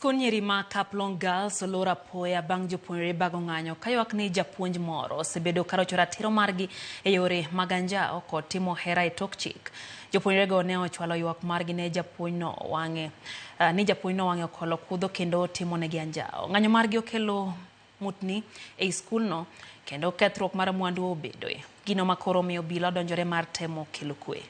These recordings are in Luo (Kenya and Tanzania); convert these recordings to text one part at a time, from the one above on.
Skund nyiri ma Kaplong Girls olor apoya bang' jopuonjre bago ng'anyo kaywak ni japuonj moro osebedo karocho ratiro margi e yore mag anjawo kod timo hera e tok chik. Jopuonjrego ne ochwalo ywak margi ne japuonjno wang'e ni japuonjno wang'e okolo kudho kendo timo negi anjawo. Ng'anyo margi okelo mutni ei skulno kendo kethruok mar mwandu obedoe. Gino makoro omiyo obila odonjore mar temo kelo kwe.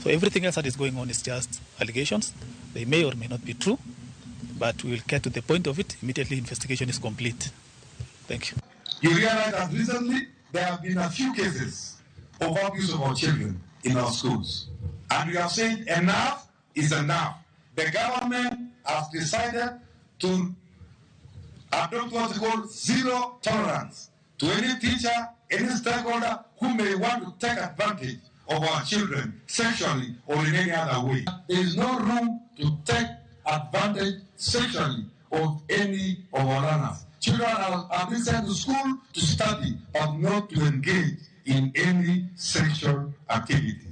So everything else that is going on is just allegations. They may or may not be true, but we will get to the point of it immediately investigation is complete. Thank you. You realize that recently there have been a few cases of abuse of our children in our schools. And we have said enough is enough. The government has decided to adopt what we call zero tolerance to any teacher, any stakeholder who may want to take advantage of our children sexually or in any other way. There is no room to take advantage sexually of any of our learners. Children are being sent to school to study, but not to engage in any sexual activity.